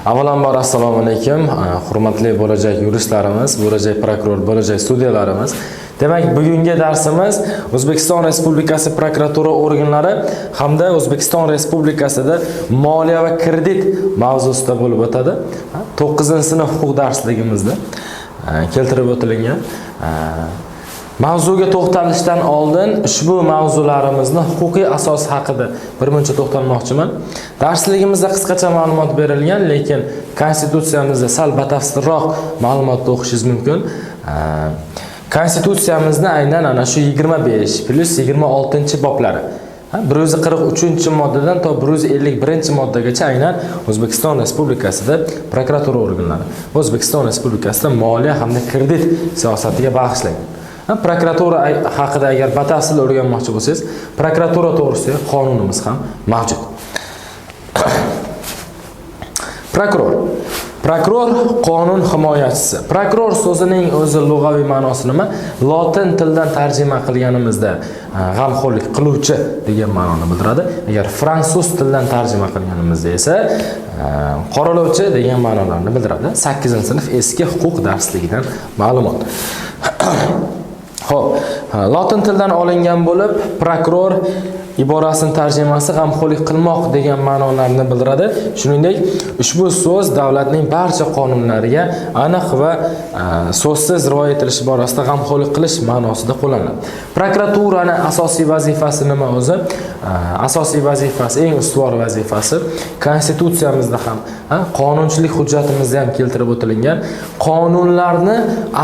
Avvalambor assalomu alaykum, hurmatli bo'lajak yuristlarimiz, bo'lajak prokuror, bo'lajak sudyalarimiz. Demak, bugungi darsimiz O'zbekiston Respublikasi prokuratura organlari hamda O'zbekiston Respublikasida moliya va kredit mavzusida bo'lib o'tadi. 9-sinf huquq darsligimizda keltirib o'tilgan. Mavzuga to'xtalishdan oldin ushbu mavzularimizni huquqiy asos haqida birmuncha to'xtalmoqchiman. Darsligimizda qisqacha ma'lumot berilgan, lekin konstitutsiyamizda sal batafsilroq ma'lumotni o'qishingiz mumkin. Konstitutsiyamizni aynan ana shu 25 plus 26-boblari, 143-moddadan to 151-moddagacha aynan O'zbekiston Respublikasida prokuratura organlari, O'zbekiston Respublikasida moliya hamda kredit siyosatiga bag'ishlangan. Prokuratura haqida agar batafsil o'rganmoqchi bo'lsangiz, prokuratura to'g'risidagi qonunimiz ham mavjud. Prokuror. Prokuror qonun himoyachisi. Prokuror so'zining o'zi lug'aviy ma'nosi nima? Lotin tilidan tarjima qilganimizda g'amxo'rlik qiluvchi degan ma'noni bildiradi. Agar fransuz tilidan tarjima qilganimizda esa qoralovchi degan ma'nolarni bildiradi. 8-sinf eski huquq darsligidan ma'lumot. Xo'p, lotin tilidan olingan bo'lib, prokuror iborasini tarjimasi g'amxo'rlik qilmoq degan ma'nolarni bildiradi. Shuningdek, ushbu so'z davlatning barcha qonunlariga aniq va so'zsiz rioya etilishi borasida g'amxo'rlik qilish ma'nosida qo'llaniladi. Prokuraturani asosiy vazifasi nima o'zi? Asosiy vazifasi, eng ustuvor vazifasi konstitutsiyamizda ham, qonunchilik hujjatimizda ham keltirib o'tilgan qonunlarni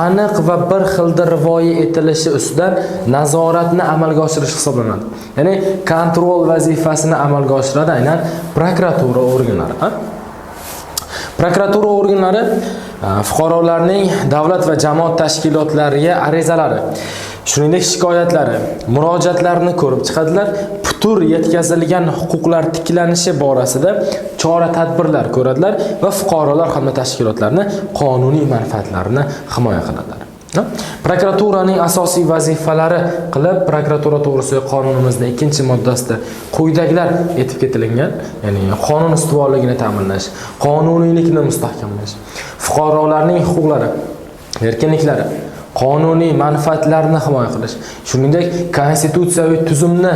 aniq va bir xilda rioya etilishi ustidan nazoratni amalga oshirish hisoblanadi. Ya'ni kontrol vazifasini amalga oshiradi aynan prokuratura organlari. Prokuratura organlari fuqarolarning davlat va jamoat tashkilotlariga arizalari, shuningdek shikoyatlari, murojaatlarini ko'rib chiqadilar, putur yetkazilgan huquqlar tiklanishi borasida chora-tadbirlar ko'radilar va fuqarolar hamda tashkilotlarni qonuniy manfaatlarini himoya qiladilar. Prokuraturaning asosiy vazifalari qilib prokuratura to'g'risidagi qonunimizning 2-moddasida quyidagilar etib ketilgan, ya'ni qonun ustuvorligini ta'minlash, qonuniylikni mustahkamlash, fuqarolarning huquqlari, erkinliklari, qonuniy manfaatlarini himoya qilish, shuningdek konstitutsiyaviy tuzumga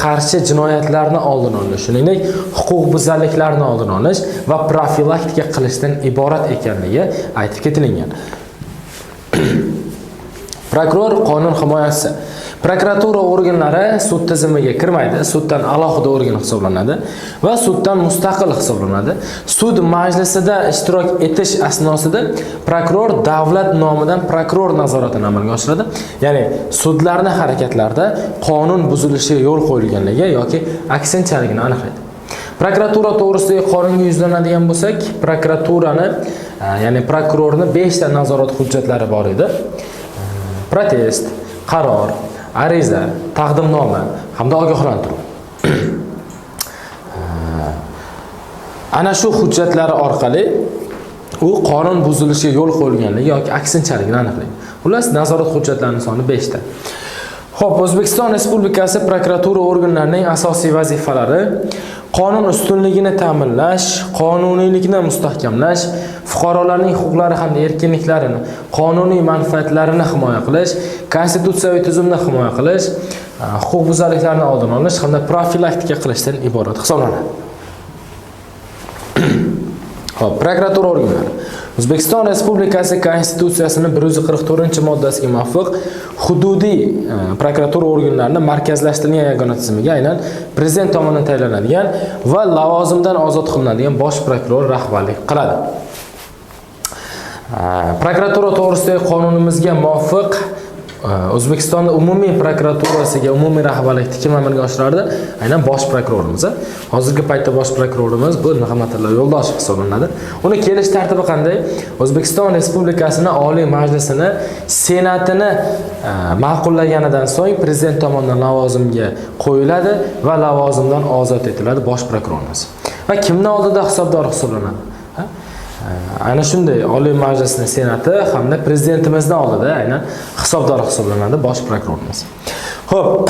qarshi jinoyatlarni oldini olish, shuningdek huquqbuzarliklarni oldini olish va profilaktika qilishdan iborat ekanligi aytib ketilgan. Prokuror qonun himoyachisi. Prokuratura organlari sud tizimiga kirmaydi, suddan alohida organ hisoblanadi va suddan mustaqil hisoblanadi. Sud majlisida ishtirok etish asnosida prokuror davlat nomidan prokuror nazoratini amalga oshiradi. Ya'ni sudlarni harakatlarida qonun buzilishiga yo'l qo'yilganligi yoki aksinchaligini aniqlaydi. Prokuratura to'g'risidagi qonunga yuzlanadigan bo'lsak, prokuraturani, ya'ni prokurorni 5 ta nazorat hujjatlari bor edi. Protest, qaror, ariza, taqdimnoma hamda ogohlantiruv. Ana shu hujjatlari orqali u qonun buzilishiga yo'l qo'yilganligi yoki aksinchaligini aniqlaydi. Xullas, nazorat hujjatlarining soni 5 ta. Xo'p, O'zbekiston Respublikasi prokuratura organlarining asosiy vazifalari qonun ustunligini ta'minlash, qonuniylikni mustahkamlash, fuqarolarning huquqlari hamda erkinliklarini, qonuniy manfaatlarini himoya qilish, konstitutsiyaviy tuzumni himoya qilish, huquqbuzarliklarni oldini olish hamda profilaktika qilishdan iborat hisoblanadi. Xo'p, prokuratura organlari O'zbekiston Respublikasi Konstitutsiyasining 144-moddasiga muvofiq hududiy prokuratura organlarini markazlashtirilgan yagona tizimiga aynan prezident tomonidan tayinlanadigan va lavozimdan ozod qilinadigan bosh prokuror rahbarlik qiladi. Prokuratura to'g'risidagi qonunimizga muvofiq O'zbekistonda umumiy prokuraturasiga umumiy rahbarlikni kim amalga oshirardi? Aynan bosh prokurorimiz. Hozirgi paytda bosh prokurorimiz bu Nig'matilla Yo'ldoshev hisoblanadi. Uni kelish tartibi qanday? O'zbekiston Respublikasini Oliy Majlisini Senatini ma'qullaganidan so'ng prezident tomonidan lavozimga qo'yiladi va lavozimdan ozod etiladi bosh prokurorimiz. Va kimning oldida hisobdor hisoblanadi? Ana shunday Oliy Majlisning Senati hamda prezidentimizning oldida aynan hisobdor hisoblanadi bosh prokurorimiz. Xo'p.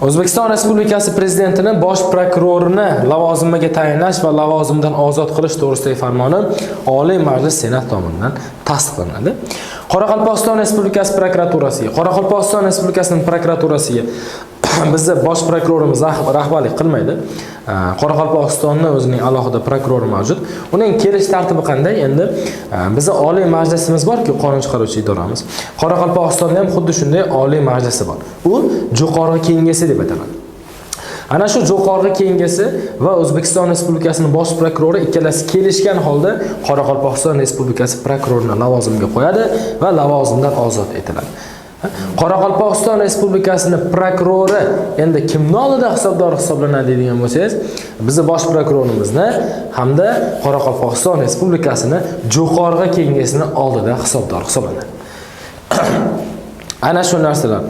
O'zbekiston Respublikasi Prezidentini bosh prokurorini lavozimiga tayinlash va lavozimdan ozod qilish to'g'risidagi farmoni Oliy Majlis Senat tomonidan tasdiqlanadi. Qoraqalpog'iston Respublikasi prokuraturasiga, Qoraqalpog'iston Respublikasining prokuraturasiga bizni bosh prokurorimiz rahbarlik qilmaydi. Qoraqalpog'istonni o'zining alohida prokurori mavjud. Uning kelish tartibi qanday? Endi bizni Oliy Majlisimiz bor-ku, qonun chiqaruvchi idoramiz. Qoraqalpog'istonda ham xuddi shunday Oliy Majlisi bor. U Jo'qorg'i Kengesi deb ataladi. Ana shu Jo'qorg'i Kengesi va O'zbekiston Respublikasining bosh prokurori ikkalasi kelishgan holda Qoraqalpog'iston Respublikasi prokurorini lavozimga qo'yadi va lavozimdan ozod etiladi. Qoraqalpog'iston Respublikasining prokurori endi kimni oldida hisobdor hisoblanadi deydigan bo'lsangiz, bizni bosh prokurorimizni hamda Qoraqalpog'iston Respublikasining Jo'qorg'i Kengesining oldida hisobdor hisoblanadi. Ana shu narsalar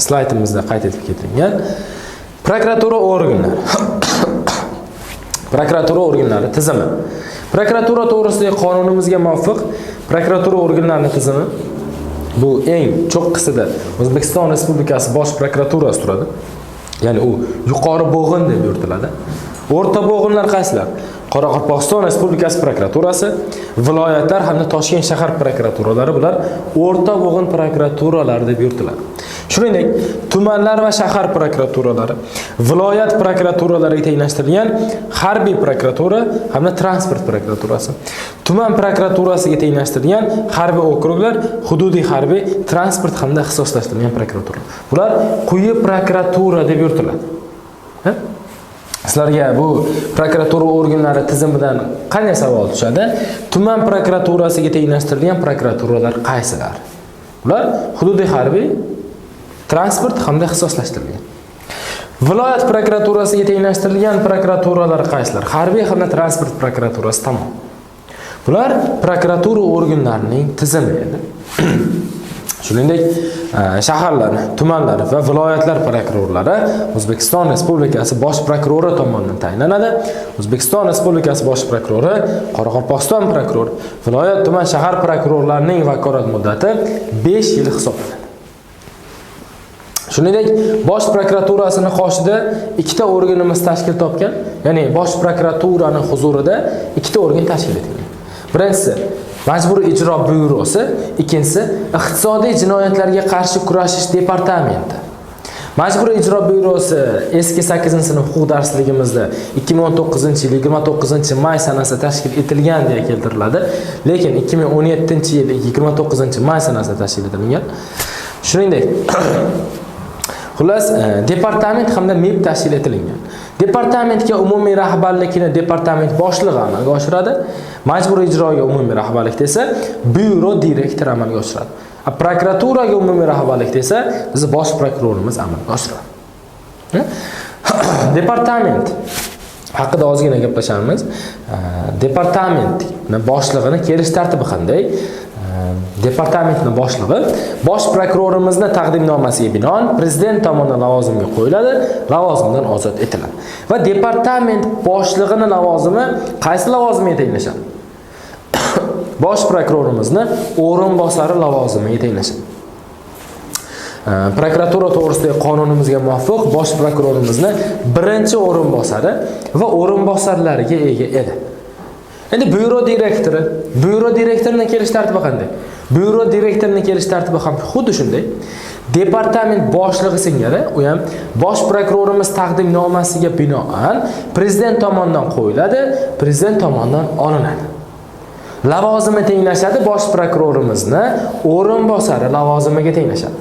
slaydimizda qayd etib ketilgan. Prokuratura organlari. Prokuratura organlari tizimi. Prokuratura to'g'risidagi qonunimizga muvofiq prokuratura organlarining tizimi bu eng cho'qqisida O'zbekiston Respublikasi Bosh prokuraturasi turadi. Ya'ni u yuqori bo'g'in deb yuritiladi. O'rta bo'g'inlar qaysilar? Qoraqalpog'iston Respublikasi prokuraturasi, viloyatlar hamda Toshkent shahar prokuraturalari, bular o'rta bo'g'in prokuraturalari deb yuritiladi. Shuningdek, tumanlar va shahar prokuraturalari, viloyat prokuraturalariga tenglashtirilgan harbiy prokuratura hamda transport prokuraturasi, tuman prokuraturasiga tenglashtirilgan harbiy okruglar, hududiy harbiy, transport hamda ixtisoslashtirilgan prokuratura. Bular quyi prokuratura deb yuritiladi. Ha? Sizlarga bu prokuratura organlari tizimidan qanday savol tushadi? Tuman prokuraturasiga tenglashtirilgan prokuraturalar qaysilar? Ular hududiy harbiy, transport hamda ixtisoslashtirilgan. Viloyat prokuraturasiga tenglashtirilgan prokuraturalar qaysilar? Harbiy hamda transport prokuraturasi, tamom. Bular prokuratura organlarining tizimi edi. Shuningdek, shaharlar, tumanlar va viloyatlar prokurorlari O'zbekiston Respublikasi bosh prokurori tomonidan tayinlanadi. O'zbekiston Respublikasi bosh prokurori, Qoraqalpog'iston prokurori, viloyat, tuman, shahar prokurorlarining vakolat muddati 5 yil hisoblanadi. Shuningdek, bosh prokuraturasini qoshida ikkita organimiz tashkil topgan, ya'ni bosh prokuraturani huzurida ikkita organ tashkil etilgan. Birinchisi Majburiy ijro byurosi, ikkinchisi Iqtisodiy jinoyatlarga qarshi kurashish departamenti. Majburiy ijro byurosi eski 8-sinf huquq darsligimizda 2019-yil 29-may sanasida tashkil etilgan deya keltiriladi, lekin 2017-yil 29-may sanasida tashkil etilgan. Shuningdek, xullas, departament hamda MIB tashkil etilgan. Departamentga umumiy rahbarlikni departament boshlig'i amalga oshiradi. Majburiy ijroga umumiy rahbarlikda esa byuro direktori amalga oshiradi. Prokuraturaga umumiy rahbarlikda esa bizni bosh prokurorimiz amalga oshiradi. Departament haqida ozgina gaplashamiz. Departamentni boshlig'ini kelish tartibi qanday? Departamentni boshlig'i bosh prokurorimizni taqdimnomasiga binoan prezident tomonidan lavozimga qo'yiladi, lavozimdan ozod etiladi. Va departament boshlig'ini lavozimi qaysi lavozimga tenglashadi? Bosh prokurorimizni o'rinbosari lavozimiga tenglashadi. Prokuratura to'g'risidagi qonunimizga muvofiq bosh prokurorimizni birinchi o'rinbosari va o'rinbosarlariga ega edi. Endi byuro direktori, byuro direktorining kelish tartibi qanday? Byuro direktorining kelish tartibi ham xuddi shunday. Departament boshlig'i singari, u ham bosh prokurorimiz taqdimnomasiga binoan prezident tomonidan qo'yiladi, prezident tomonidan olinadi. Lavozimi tenglashadi, bosh prokurorimizni o'rinbosari lavozimiga tenglashadi.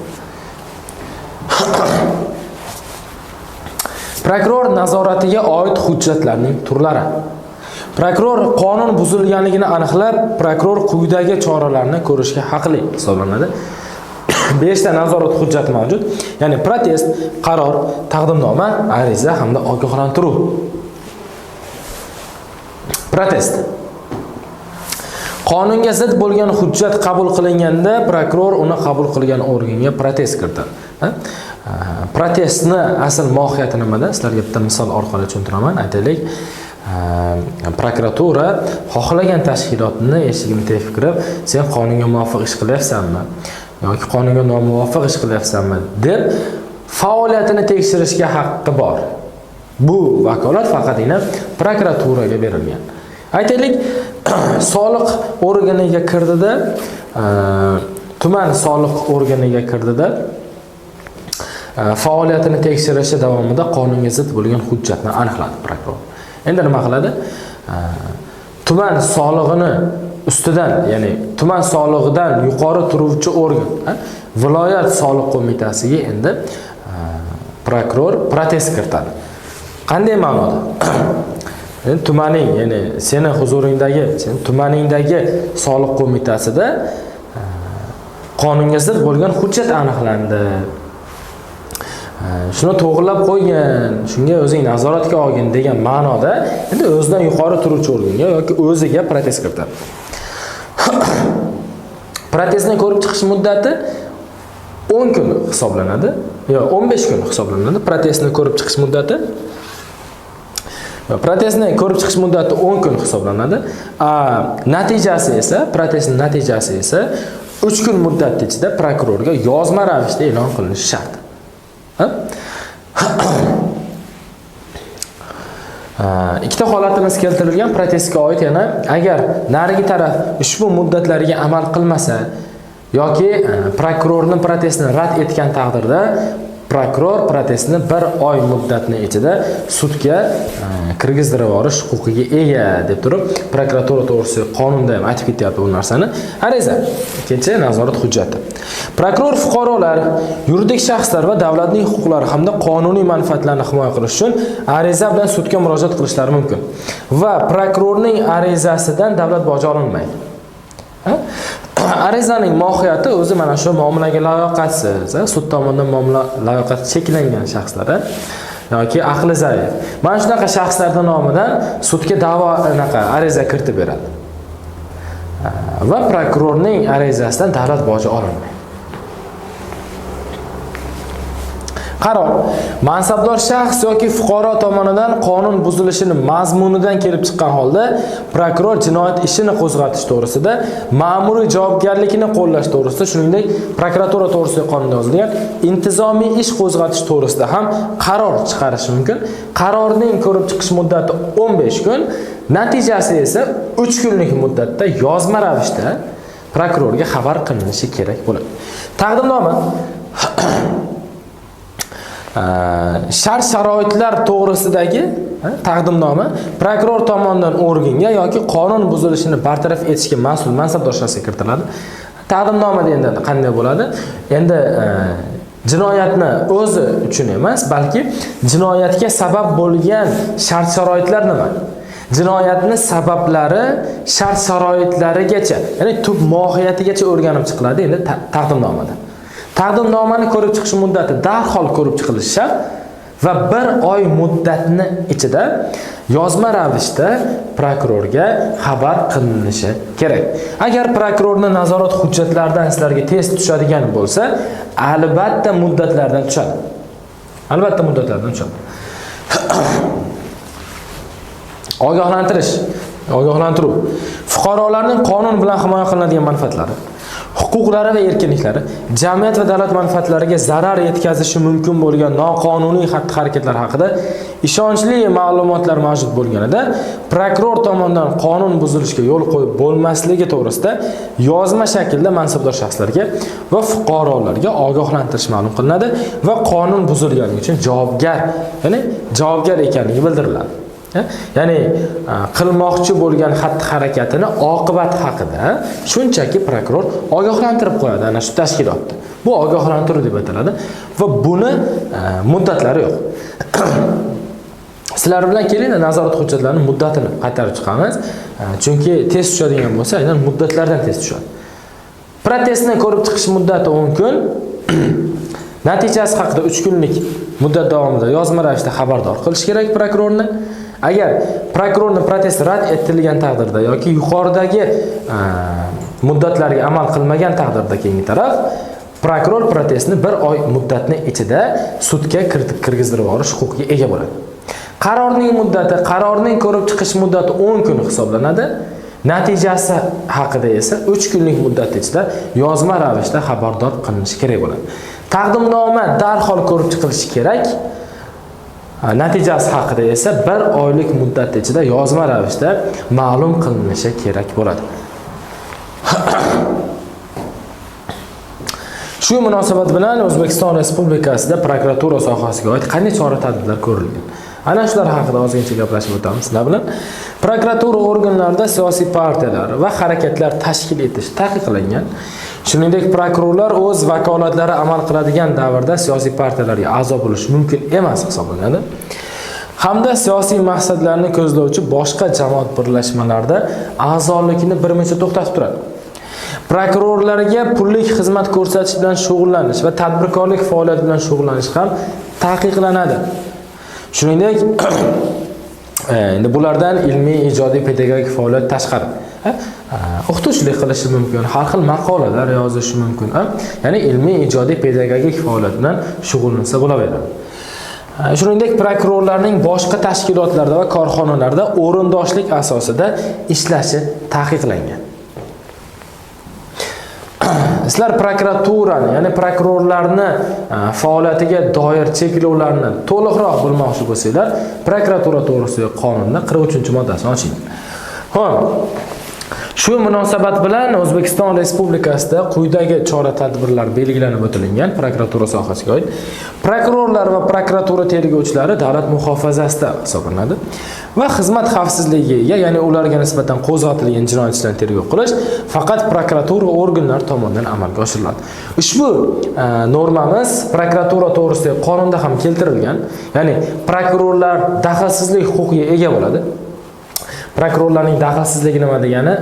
Prokuror nazoratiga oid hujjatlarning turlari. Prokuror qonun buzilganligini aniqlab, prokuror quyidagi choralarni ko'rishga haqli hisoblanadi. 5 ta nazorat hujjati mavjud. Ya'ni protest, qaror, taqdimnoma, ariza hamda ogohlantiruv. Protest. Qonunga zid bo'lgan hujjat qabul qilinganda prokuror uni qabul qilgan organga protest kiritadi. Protestni asl mohiyati nimada? Sizlarga bitta misol orqali tushuntiraman. Aytaylik, prokuratura xohlagan tashkilotni eshigini tepib kirib, sen qonunga muvofiq ish qilyapsanmi yoki qonunga nomuvofiq ish qilyapsanmi deb faoliyatini tekshirishga haqqi bor. Bu vakolat faqatgina prokuraturaga berilgan. Aytaylik, soliq organiga kirdida, tuman soliq organiga kirdida faoliyatini tekshirishi davomida qonunga zid bo'lgan hujjatni aniqladi prokuror. Endi nima qiladi? Tuman solig'ini ustidan, ya'ni tuman solig'idan yuqori turuvchi organ, viloyat soliq qo'mitasiga endi prokuror protest kiritadi. Qanday ma'noda? Endi tumaning, ya'ni seni huzuringdagi, seni tumaningdagi soliq qo'mitasida qonunga zid bo'lgan hujjat aniqlandi. Shuni to'g'rilab qo'ygin, shunga o'zing nazoratga olgin degan ma'noda endi o'zidan yuqori turuvchi organga yoki o'ziga protest kiritadi. Protestni ko'rib chiqish muddati 10 kun hisoblanadi, yo 15 kun hisoblanadi. Protestni ko'rib chiqish muddati Protestni ko'rib chiqish muddati 10 kun hisoblanadi. Natijasi esa, protestning natijasi esa 3 kun muddat ichida prokurorga yozma ravishda e'lon qilinishi shart. Ikkita holatimiz keltirilgan protestga oid yana agar narigi taraf ushbu muddatlarga amal qilmasa yoki prokurorning protestini rad etgan taqdirda prokuror protestni 1 oy muddatni ichida sudga kirgizdirib yuborish huquqiga ega deb turib prokuratura to'g'risidagi qonunda ham aytib ketyapti bu narsani. Ariza ikkinchi nazorat hujjati. Prokuror fuqarolar, yuridik shaxslar va davlatning huquqlari hamda qonuniy manfaatlarini himoya qilish uchun ariza bilan sudga murojaat qilishlari mumkin va prokurorning arizasidan davlat boji olinmaydi. Arizaning mohiyati o'zi mana shu muomalaga layoqatsiz, sud tomonidan muomala layoqati cheklangan shaxslar yoki aqli zaif. Mana shunaqa shaxslarning nomidan sudga da'vo anaqa ariza kiritib beradi. Va prokurorning arizasidan davlat boji olinmaydi. Qaror mansabdor shaxs yoki fuqaro tomonidan qonun buzilishini mazmunidan kelib chiqqan holda prokuror jinoyat ishini qo'zg'atish to'g'risida, ma'muriy javobgarlikni qo'llash to'g'risida, shuningdek prokuratura to'g'risidagi qonunda yozilgan intizomiy ish qo'zg'atish to'g'risida ham qaror chiqarishi mumkin. Qarorning ko'rib chiqish muddati 15 kun, natijasi esa 3 kunlik muddatda yozma ravishda prokurorga xabar qilinishi kerak bo'ladi. Taqdimnoma shart sharoitlar to'g'risidagi taqdimnoma prokuror tomonidan organga yoki qonun buzilishini bartaraf etishga mas'ul mansabdor shaxsga kiritiladi. Taqdimnomada endi qanday bo'ladi? Endi jinoyatni o'zi uchun emas, balki jinoyatga sabab bo'lgan shart sharoitlar nima? Jinoyatni sabablari shart sharoitlarigacha, ya'ni tub mohiyatigacha o'rganib chiqiladi endi taqdimnomada. Taqdimnomani ko'rib chiqish muddati darhol ko'rib chiqilishi shart va 1 oy muddatni ichida yozma ravishda prokurorga xabar qilinishi kerak. Agar prokurorning nazorat hujjatlaridan sizlarga test tushadigan bo'lsa, albatta muddatlardan tushadi. Albatta muddatlardan tushadi. Ogohlantirish, ogohlantiruv. Fuqarolarning qonun bilan himoya qilinadigan manfaatlari, huquqlari va erkinliklari, jamiyat va davlat manfaatlariga zarar yetkazishi mumkin bo'lgan noqonuniy xatti-harakatlar haqida ishonchli ma'lumotlar mavjud bo'lganida prokuror tomonidan qonun buzilishiga yo'l qo'yib bo'lmasligi to'g'risida yozma shaklda mansabdor shaxslarga va fuqarolarga ogohlantirish ma'lum qilinadi va qonun buzilganligi uchun javobgar, ya'ni javobgar ekanligi bildiriladi. Ya'ni qilmoqchi bo'lgan xatti-harakatini oqibati haqida shunchaki prokuror ogohlantirib qo'yadi ana shu tashkilotni. Bu ogohlantiruv deb ataladi va buni muddatlari yo'q. Sizlar bilan kelinglar nazorat hujjatlarining muddatini qaytarib chiqamiz. Chunki test tushadigan bo'lsa, aynan muddatlardan test tushadi. Protestni ko'rib chiqish muddati 10 kun. Natijasi haqida 3 kunlik muddat davomida yozma ravishda xabardor qilish kerak prokurorni. Agar prokurorning protesti rad etilgan taqdirda yoki yuqoridagi muddatlarga amal qilmagan taqdirda keyingi taraf prokuror protestni 1 oy muddatni ichida sudga kirgizdirib yuborish huquqiga ega bo'ladi. Qarorning muddati, qarorning ko'rib chiqish muddati 10 kun hisoblanadi. Natijasi haqida esa 3 kunlik muddat ichida yozma ravishda xabardor qilinishi kerak bo'ladi. Taqdimnoma darhol ko'rib chiqilishi kerak. Natijasi haqida esa 1 oylik muddat ichida yozma ravishda ma'lum qilinishi kerak bo'ladi. Shu munosabat bilan O'zbekiston Respublikasida prokuratura sohasiga oid qanday chora-tadbirlar ko'rilgan? Ana shular haqida ozgincha gaplashib o'tamiz sizlar bilan. Prokuratura organlarida siyosiy partiyalar va harakatlar tashkil etish taqiqlangan. Shuningdek, prokurorlar o'z vakolatlari amal qiladigan davrda siyosiy partiyalarga a'zo bo'lish mumkin emas hisoblanadi. Hamda siyosiy maqsadlarni ko'zlovchi boshqa jamoat birlashmalarida a'zolikni birmuncha to'xtatib turadi. Prokurorlarga pullik xizmat ko'rsatish bilan shug'ullanish va tadbirkorlik faoliyati bilan shug'ullanish ham taqiqlanadi. Shuningdek, endi bulardan ilmiy, ijodiy, pedagogik faoliyat tashqari. O'qituvchilik qilishi mumkin, har xil maqolalar yozishi mumkin. Ya'ni ilmiy, ijodiy, pedagogik faoliyat bilan shug'ullansa bo'laveradi. Shuningdek, prokurorlarning boshqa tashkilotlarda va korxonalarda o'rindoshlik asosida ishlashi taqiqlangan. Sizlar prokuraturani, ya'ni prokurorlarni faoliyatiga doir cheklovlarni to'liqroq bilmoqchi bo'lsanglar, prokuratura to'g'risidagi qonunning 43-moddasini oching. Xo'p. Shu munosabat bilan O'zbekiston Respublikasida quyidagi chora-tadbirlar belgilanib o'tilgan prokuratura sohasiga oid. Prokurorlar va prokuratura tergovchilari davlat muhofazasida hisoblanadi va xizmat xavfsizligiga, ya'ni ularga nisbatan qo'zg'atilgan jinoyat ishlarini tergov qilish faqat prokuratura organlari tomonidan amalga oshiriladi. Ushbu normamiz prokuratura to'g'risidagi qonunda ham keltirilgan, ya'ni prokurorlar daxlsizlik huquqiga ega bo'ladi. Prokurorlarning daxlsizligi nima degani?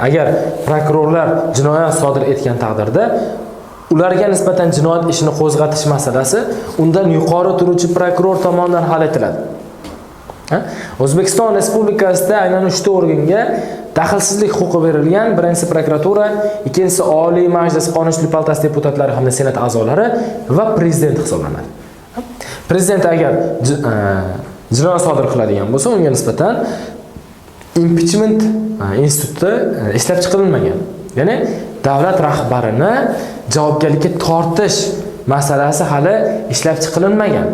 Agar prokurorlar jinoyat sodir etgan taqdirda ularga nisbatan jinoyat ishini qo'zg'atish masalasi undan yuqori turuvchi prokuror tomonidan hal etiladi. O'zbekiston Respublikasida aynan 3 ta organga daxlsizlik huquqi berilgan. Birinchisi prokuratura, ikkinchisi Oliy Majlis Qonunchilik palatasi deputatlari hamda Senat a'zolari va prezident hisoblanadi. Prezident agar jinoyat sodir qiladigan bo'lsa, unga nisbatan impeachment instituti ishlab chiqilmagan. Ya'ni davlat rahbarini javobgarlikka tortish masalasi hali ishlab chiqilinmagan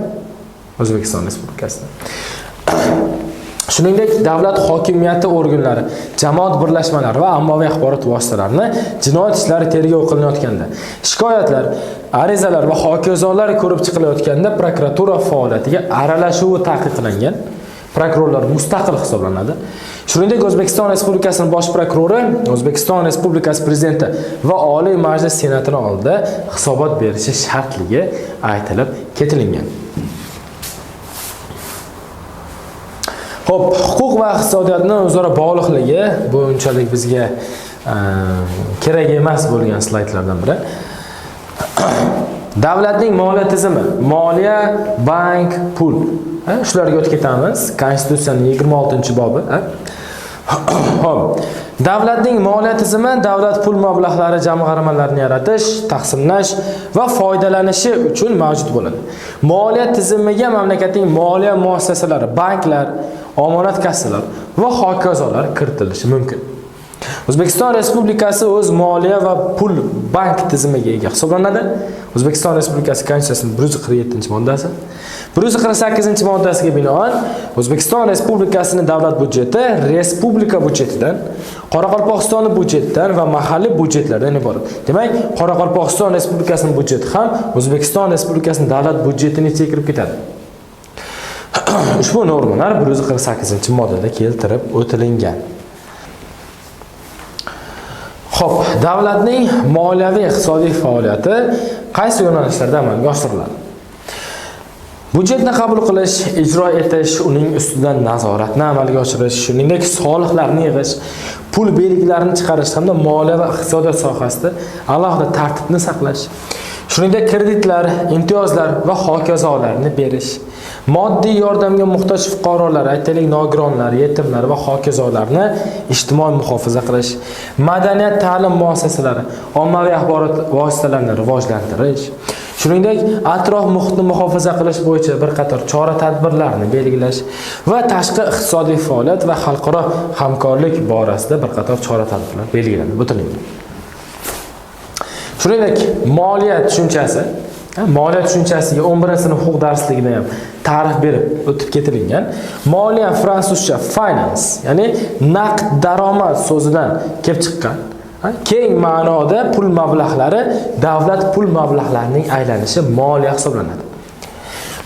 O'zbekiston Respublikasida. Shuningdek, davlat hokimiyati organlari, jamoat birlashmalari va ommaviy axborot vositalarini jinoyat ishlari tergov qilinayotganda, shikoyatlar, arizalar va hokazolar ko'rib chiqilayotganda prokuratura faoliyatiga aralashuvi taqiqlangan. Prokurorlar mustaqil hisoblanadi. Shuningdek, O'zbekiston Respublikasining bosh prokurori O'zbekiston Respublikasi prezidenti va Oliy Majlis Senatining oldida hisobot berishi shartligi aytilib ketilgan. Xo'p, huquq va iqtisodiyotning o'zaro bog'liqligi bu unchalik bizga kerak emas bo'lgan slaydlardan biri. Davlatning moliya tizimi, moliya, bank, pul. Shularga o'tib ketamiz. Konstitutsiyaning 26-bobi. Xo'p, davlatning moliya tizimi davlat pul mablag'lari jamg'armalarini yaratish, taqsimlash va foydalanishi uchun mavjud bo'ladi. Moliya tizimiga mamlakatning moliya muassasalari, banklar, omonat kassalar va hokazolar kiritilishi mumkin. O'zbekiston Respublikasi o'z moliya va pul bank tizimiga ega hisoblanadi. O'zbekiston Respublikasi Konstitutsiyasining 147-moddasi. 148-moddasiga binoan O'zbekiston Respublikasining davlat byudjeti respublika byudjetidan, Qoraqalpog'iston byudjetidan va mahalliy byudjetlardan iborat. Demak, Qoraqalpog'iston Respublikasining byudjeti ham O'zbekiston Respublikasining davlat byudjetining ichiga kirib ketadi. Ushbu normalar 148-moddada keltirib o'tilingan. Xo'p, davlatning moliyaviy iqtisodiy faoliyati qaysi yo'nalishlarda amalga oshiriladi? Byudjetni qabul qilish, ijro etish, uning ustidan nazoratni amalga oshirish, shuningdek soliqlarni yig'ish, pul belgilarini chiqarish hamda moliya va iqtisodiyot sohasida alohida tartibni saqlash, shuningdek kreditlar, imtiyozlar va hokazolarni berish, moddiy yordamga muhtoj fuqarolar, aytaylik nogironlar, yetimlar va hokazolarni ijtimoiy muhofaza qilish, madaniyat, ta'lim muassasalari, ommaviy axborot vositalarini rivojlantirish, shuningdek atrof muhitni muhofaza qilish bo'yicha bir qator chora-tadbirlarni belgilash va tashqi iqtisodiy faoliyat va xalqaro hamkorlik borasida bir qator chora-tadbirlar belgilanib o'tilgan. Shuningdek, moliya tushunchasi, moliya tushunchasiga 11-sinf huquq darsligida ham ta'rif berib o'tib ketilgan. Moliya fransuzcha finance, ya'ni naqd daromad so'zidan kelib chiqqan. Keng ma'noda pul mablag'lari, davlat pul mablag'larining aylanishi moliya hisoblanadi.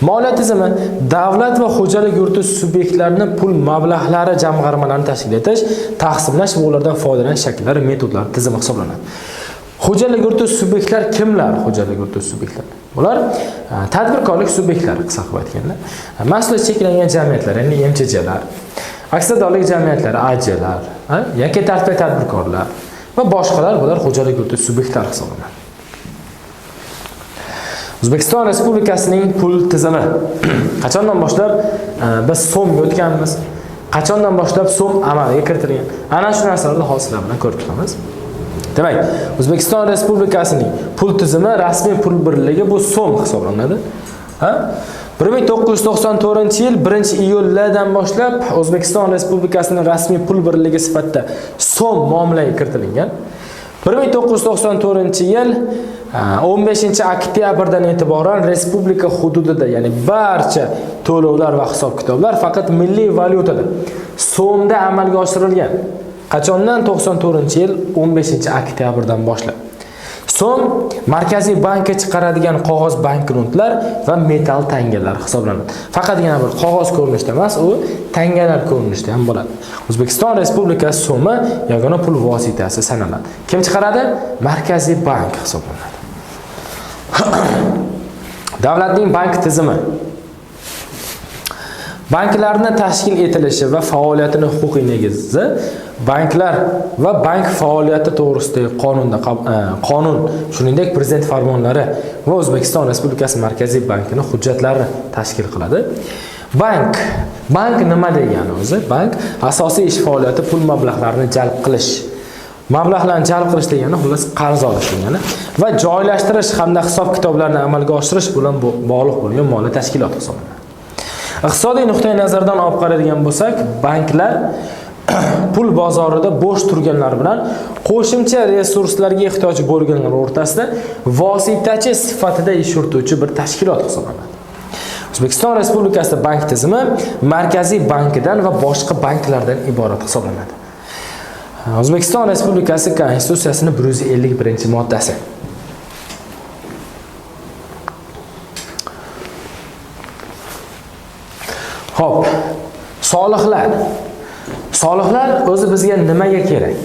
Moliya tizimi davlat va xo'jalik yuritish subyektlarining pul mablag'lari jamg'armalarini tashkil etish, taqsimlash va ulardan foydalanish shakllari, metodlari tizimi hisoblanadi. Xo'jalik yuritish subyektlar kimlar? Xo'jalik yuritish subyektlari. Bular tadbirkorlik subyektlari, qisqa qilib aytganda. Mas'uliyati cheklangan jamiyatlar, ya'ni MCJlar, aksiyadorlik jamiyatlari, AJlar, yoki tartibli tadbirkorlar va boshqalar, bular xo'jalik yuritish subyektlari hisoblanadi. O'zbekiston Respublikasining pul tizimi. Qachondan boshlab biz so'mga o'tganmiz? Qachondan boshlab so'm amalga kiritilgan? Ana shu narsalarni hozir sizlar bilan ko'rib chiqamiz. Demak, O'zbekiston Respublikasining pul tizimi rasmiy pul birligi bu so'm hisoblanadi. 1994-yil 1-iyuldan boshlab O'zbekiston Respublikasining rasmiy pul birligi sifatida so'm muomalaga kiritilgan. 1994-yil 15-oktyabrdan e'tiboran respublika hududida, ya'ni barcha to'lovlar va hisob-kitoblar faqat milliy valyutada, so'mda amalga oshirilgan. Qachondan? 94-yil 15-oktyabrdan boshlab. So'm Markaziy bankka chiqaradigan qog'oz banknotlar va metall tangalar hisoblanadi. Faqatgina bir qog'oz ko'rinishida emas, u tangalar ko'rinishida ham bo'ladi. O'zbekiston Respublikasi so'mi yagona pul vositasi sanaladi. Kim chiqaradi? Markaziy bank hisoblanadi. Davlatning bank tizimi. Banklarni tashkil etilishi va faoliyatini huquqiy negizi banklar va bank faoliyati to'g'risidagi qonunda qonun, shuningdek prezident farmonlari va O'zbekiston Respublikasi Markaziy bankining hujjatlari tashkil qiladi. Bank nima degani o'zi? Bank asosiy ish faoliyati pul mablag'larini jalb qilish. Mablag'larni jalb qilish degani xullas qarz olish degani va joylashtirish hamda hisob-kitoblarni amalga oshirish bilan bog'liq bo'lgan moliya tashkiloti hisoblanadi. Iqtisodiy nuqtai nazardan olib qaraydigan bo'lsak, banklar pul bozorida bo'sh turganlar bilan qo'shimcha resurslarga ehtiyoj bo'lganlar o'rtasida vositachi sifatida ish yurituvchi bir tashkilot hisoblanadi. O'zbekiston Respublikasida bank tizimi Markaziy bankidan va boshqa banklardan iborat hisoblanadi. O'zbekiston Respublikasi Konstitutsiyasining 151-moddasi. Xo'p, soliqlar. Soliqlar o'zi bizga nimaga kerak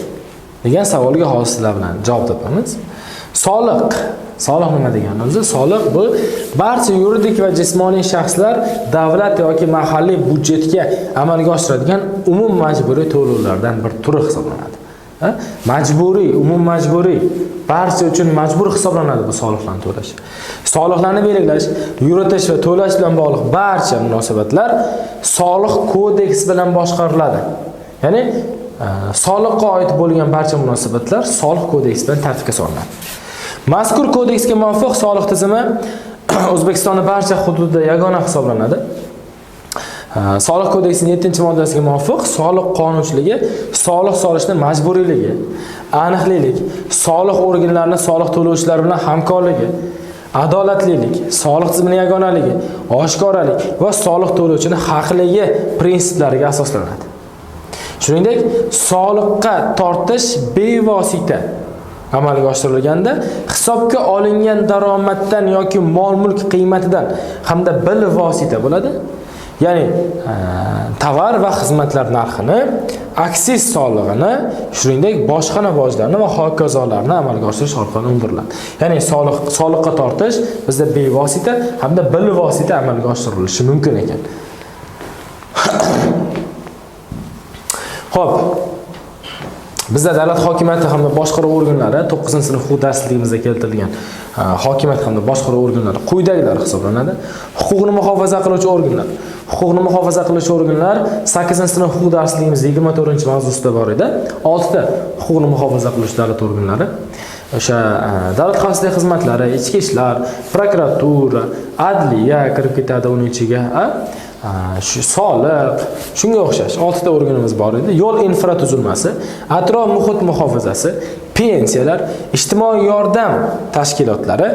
degan savolga hozir sizlar bilan javob topamiz. Soliq, soliq nima degani o'zi? Soliq bu barcha yuridik va jismoniy shaxslar davlat yoki mahalliy byudjetga amalga oshiradigan umum majburiy to'lovlardan bir turi hisoblanadi. Majburiy, umum majburiy, barcha uchun majbur hisoblanadi bu soliqlarni to'lash. Soliqlarni belgilash, yuritish va to'lash bilan bog'liq barcha munosabatlar soliq kodeksi bilan boshqariladi. Ya'ni soliqqa oid bo'lgan barcha munosabatlar soliq kodeksi bilan tartibga solinadi. Mazkur kodeksga muvofiq soliq tizimi O'zbekistonning barcha hududida yagona hisoblanadi. Soliq kodeksining 7-moddasiga muvofiq soliq qonunchiligi soliq solishni majburiyligi, aniqlilik, soliq organlarining soliq to'lovchilar bilan hamkorligi, adolatlilik, soliq tizimining yagonaligi, oshkoralik va soliq to'lovchining haqligi prinsiplariga asoslanadi. Shuningdek, soliqqa tortish bevosita amalga oshirilganda hisobga olingan daromaddan yoki mol-mulk qiymatidan hamda bilvosita bo'ladi. Ya'ni tovar va xizmatlar narxini, aksiz solig'ini, shuningdek bojxona bojlarini va hokazolarni amalga oshirish orqali undiriladi. Ya'ni soliqqa tortish bizda bevosita hamda bilvosita amalga oshirilishi mumkin ekan. Xo'p, bizda davlat hokimiyati hamda boshqaruv organlari 9-sinf huquq darsligimizda keltirilgan hokimiyat hamda boshqaruv organlari quyidagilar hisoblanadi. Huquqni muhofaza qiluvchi organlar. Huquqni muhofaza qiluvchi organlar 8-sinf huquq darsligimizda 24-mavzusida bor edi. 6 ta huquqni muhofaza qiluvchi davlat organlari. O'sha davlat xavfsizlik xizmatlari, ichki ishlar, prokuratura, adliya kirib ketadi uning ichiga, Shu soliq, shunga o'xshash 6 ta organimiz bor edi. Yo'l infratuzilmasi, atrof muhit muhofazasi, pensiyalar, ijtimoiy yordam tashkilotlari,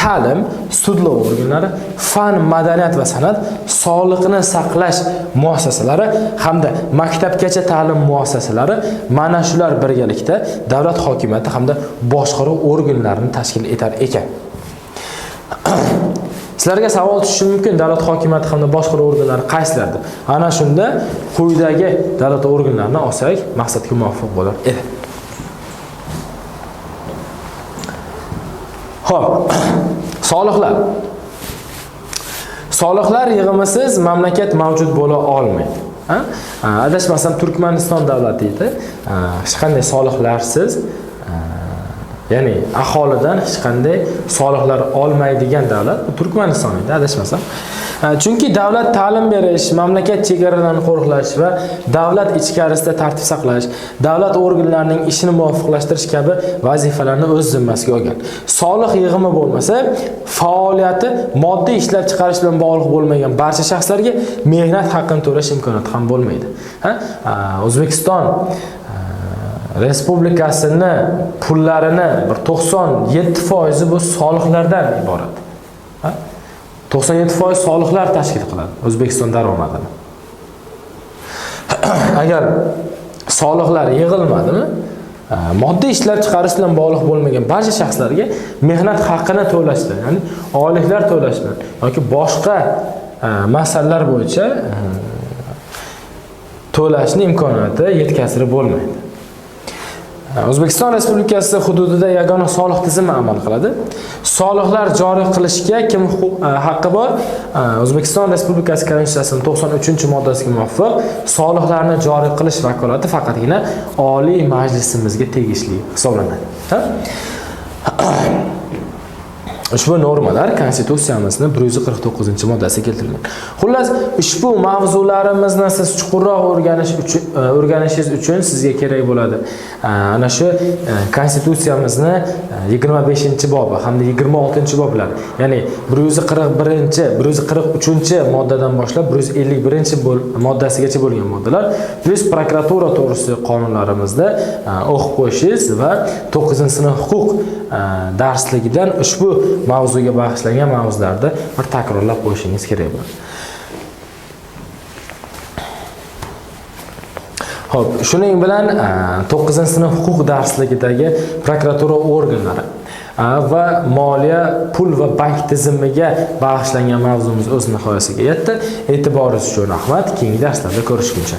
ta'lim, sudlov organlari, fan, madaniyat va san'at, sog'liqni saqlash muassasalari hamda maktabgacha ta'lim muassasalari, mana shular birgalikda davlat hokimiyati hamda boshqaruv organlarini tashkil etar ekan. Sizlarga savol tushishi mumkin, davlat hokimiyati hamda boshqaruv organlari qaysilardir? Ana shunda quyidagi davlat organlarini olsak maqsadga muvofiq bo'lar edi. Xo'p, soliqlar. Soliqlar yig'imisiz mamlakat mavjud bo'la olmaydi. Adashmasam Turkmaniston davlati edi. Hech qanday soliqlarsiz, ya'ni aholidan hech qanday soliqlar olmaydigan davlat bu Turkmaniston edi, adashmasam. Chunki davlat ta'lim berish, mamlakat chegaralarini qo'riqlash va davlat ichkarisida tartib saqlash, davlat organlarining ishini muvofiqlashtirish kabi vazifalarni o'z zimmasiga olgan. Soliq yig'imi bo'lmasa, faoliyati moddiy ishlab chiqarish bilan bog'liq bo'lmagan barcha shaxslarga mehnat haqqini to'lash imkoniyati ham bo'lmaydi. O'zbekiston Respublikasini pullarini bir 97% bu soliqlardan iborat. 97% soliqlar tashkil qiladi O'zbekiston daromadini. Agar soliqlar yig'ilmadimi, moddiy ishlab chiqarish bilan bog'liq bo'lmagan barcha shaxslarga mehnat haqqini to'lashdan, ya'ni oyliklar to'lashdan yoki boshqa masalalar bo'yicha to'lashning imkoniyati yetkazib bo'lmaydi. O'zbekiston Respublikasi hududida yagona soliq tizimi amal qiladi. Soliqlar joriy qilishga kim haqqi bor? O'zbekiston Respublikasi Konstitutsiyasining 93-moddasiga muvofiq soliqlarni joriy qilish vakolati faqatgina Oliy Majlisimizga tegishli hisoblanadi. Ushbu normalar Konstitutsiyamizning 149-moddasida keltirilgan. Xullas, ushbu mavzularimizni siz chuqurroq o'rganishingiz uchun sizga kerak bo'ladi. Ana shu Konstitutsiyamizni 25-bobi hamda 26-boblar, ya'ni 141, 143-moddadan boshlab 151 moddasigacha bo'lgan moddalar, plus prokuratura to'g'risidagi qonunlarimizda o'qib qo'yishingiz va 9-sinf huquq darsligidan ushbu mavzuga bag'ishlangan mavzularni bir takrorlab qo'yishingiz kerak bo'ladi. Xo'p, shuning bilan 9-sinf huquq darsligidagi prokuratura organlari va moliya, pul va bank tizimiga bag'ishlangan mavzumiz o'z nihoyasiga yetdi. E'tiboringiz uchun rahmat. Keyingi darslarda ko'rishguncha.